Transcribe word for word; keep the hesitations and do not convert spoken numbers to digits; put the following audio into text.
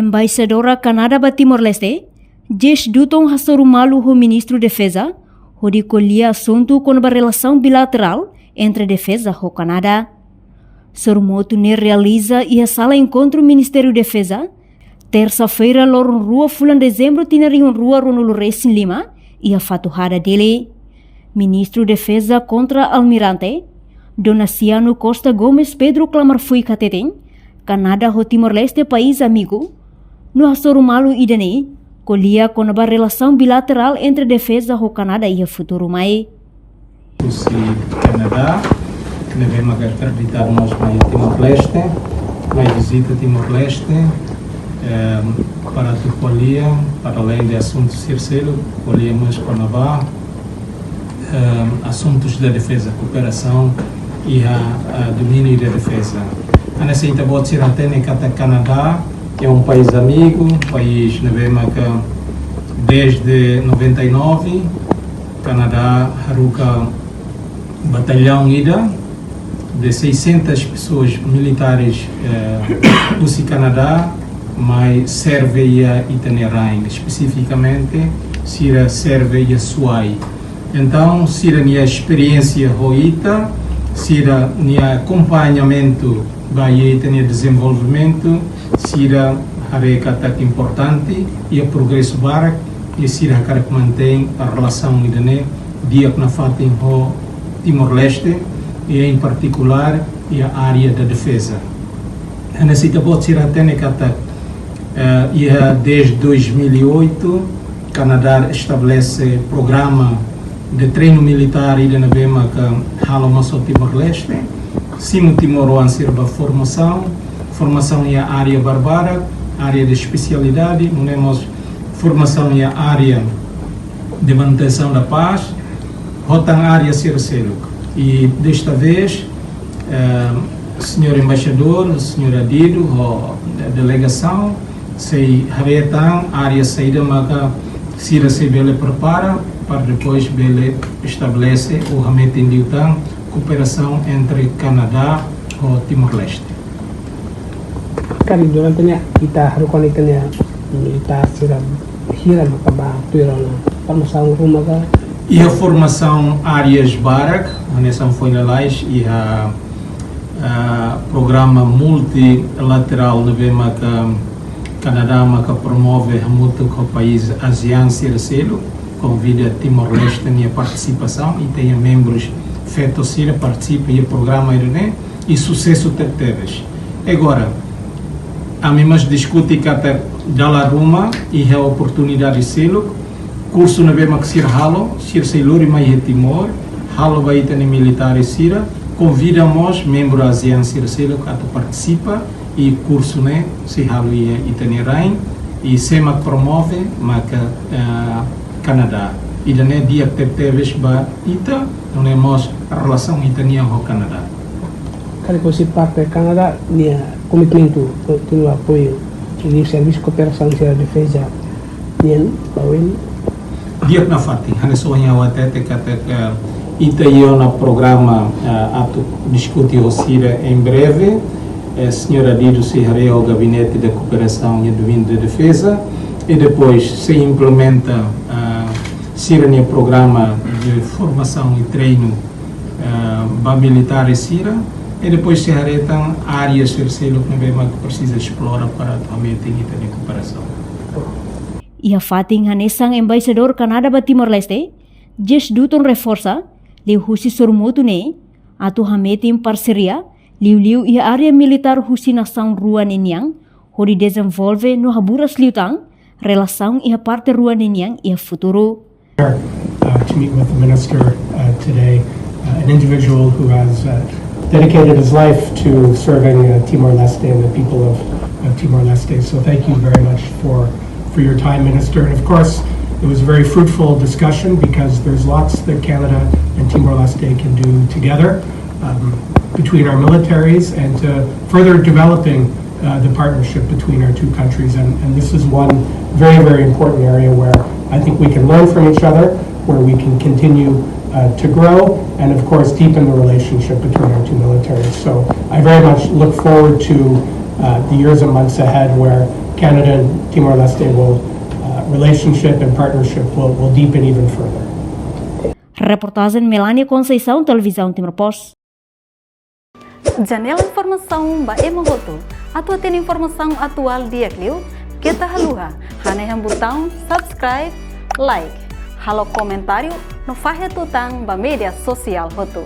Embaixadora Kanadá ba Timor-Leste, Jess Dutton, hasoru malu ho Ministru Defeza hodi ko'alia asuntu kona-ba relasaun bilaterál entre Defeza ho Kanadá. Sorumutu ne'e realiza iha sala enkontru Ministériu Defeza, tersa-feira, loron rua fulan Dezembru tinan rihun rua ruanulu resin lima, iha Fatuhada, Dili. Ministru Defeza Kontra-Almirante Donaciano Costa Gomes Pedro klamar fuik hateten, Kanadá ho Timor-Leste, país amigu, no hasoru malu ida-ne'e ko'alia kona-ba relasaun bilaterál entre Defeza ho Kanadá iha futuru mai. Husi Kanadá, ne'ebé maka akreditadu mós mai Timor-Leste, mai vizita Timor-Leste, ehm, para atu ko'alia, para além de asuntu sira seluk, ko'alia mós kona-ba, ehm, assuntos da defesa, cooperação e a, a domínio da defesa. Hanesan ita-boot sira hatene katak Kanadá é um país amigo, país ne'ebé maka desde noventa e nove, Kanadá haruka batallaun ida de seiscentas pessoas militares, eh, husi Kanadá, mai serve iha ita-nia rain, espesifikamente sira serve iha Suai. Entaun, sira-nia esperiénsia ho ita, sira-nia akompañamentu ba iha ita-nia dezenvolvimentu, sira haree katak importante iha progresu barak, i sira hakarak mantein relasaun ida-ne'e di'ak nafatin ho Timor-Leste, i em particular iha área da defesa. Hanesan ita-boot sira hatene katak, eh, iha desde dois mil e oito, Kanadá estabelese programa de treinu militár ida ne'ebé maka halo mós ho Timor-Leste, simu timoroan sira ba formasaun, formasaun iha área barbarak, área de espesialidade, nune'e mós formasaun iha área de manutensaun da pás, ho tan área sira seluk. I desta vez, eh, señór embaixadór, señór Adidu, ho delegasaun, sei haree tan área saida maka sira sei bele prepara para depois bele estabelese ou hametin liután kooperasaun entre Kanadá ho Timor-Leste. Karik durante ne'e ita haruka ita-nia militár sira hira maka bá tuir ona formasaun ruma ka? Iha formasaun áreas barak, hanesan foin lalais, iha, ah, programa multilaterál ne'ebé maka Kanadá maka promove hamutuk ho país ASEAN sira seluk, konvida Timor-Leste nia partisipasaun, i ita-nia membrus feto sira partisipa iha programa ida-ne'e, i susesu tebetebes. Agora, ami mós diskute katak dala ruma iha oportunidade seluk, kursu ne'ebé mak sira halo, sira sei lori mai iha Timor, halo ba ita-nia militár sira, konvida mós membru ASEAN sira seluk atu partisipa, i kursu ne'e sei halo iha ita-nia rain, i sé mak promove maka, eh, Kanadá. Ida-ne'e di'ak tebetebes ba ita, nune'e mós relasaun ita-nian ho Kanadá. Karik husi parte Kanadá nia komitmentu kontinua apoiu servisu kooperasaun sira defeza nian ba oin? Di'ak nafatin, hanesan ohin ha'u hatete katak ita iha ona programa, eh, atu diskute ho sira em breve. Eh, señór Adidu sei haree ho Gabinete da Cooperação e Domínio da Defesa, i depois sei implementa, eh, sira-nia programa de formasaun i treinu, eh, ba militár sira, i depois sei haree tan área sira seluk ne'ebé mak presiza esplora para atu hametin ita-nia kooperasaun. Iha fatin hanesan, Embaixadór Kanadá ba Timor-Leste, Jess Dutton, reforsa liuhusi sorumutu ne'e atu hametin parseria liuliu iha área militár husi nasaun rua ne'e nian, hodi dezenvolve no haburas liután relasaun iha parte rua ne'e nian iha futuru. Uh, to meet with the minister, uh, today, uh, an individual who has, uh, dedicated his life to serving, uh, Timor-Leste and the people of, of Timor-Leste. So thank you very much for, for your time, Minister. And of course, it was a very fruitful discussion because there's lots that Canada and Timor-Leste can do together, um, between our militaries and to further developing, uh, the partnership between our two countries. And, and this is one very, very important area where I think we can learn from each other, where we can continue, uh, to grow, and of course, deepen the relationship between our two militaries. So I very much look forward to, uh, the years and months ahead where Canada and Timor-Leste will, uh, relationship and partnership will, will deepen even further. Reportajen Melania Conceição, Televizaun Timor Post. Janela informasaun ba ema hotu. Atu hatene informasaun atuál di'ak liu, keta haluha hanehan butaun subscribe, like, halo komentáriu no fahe tutan ba média sosiál hotu.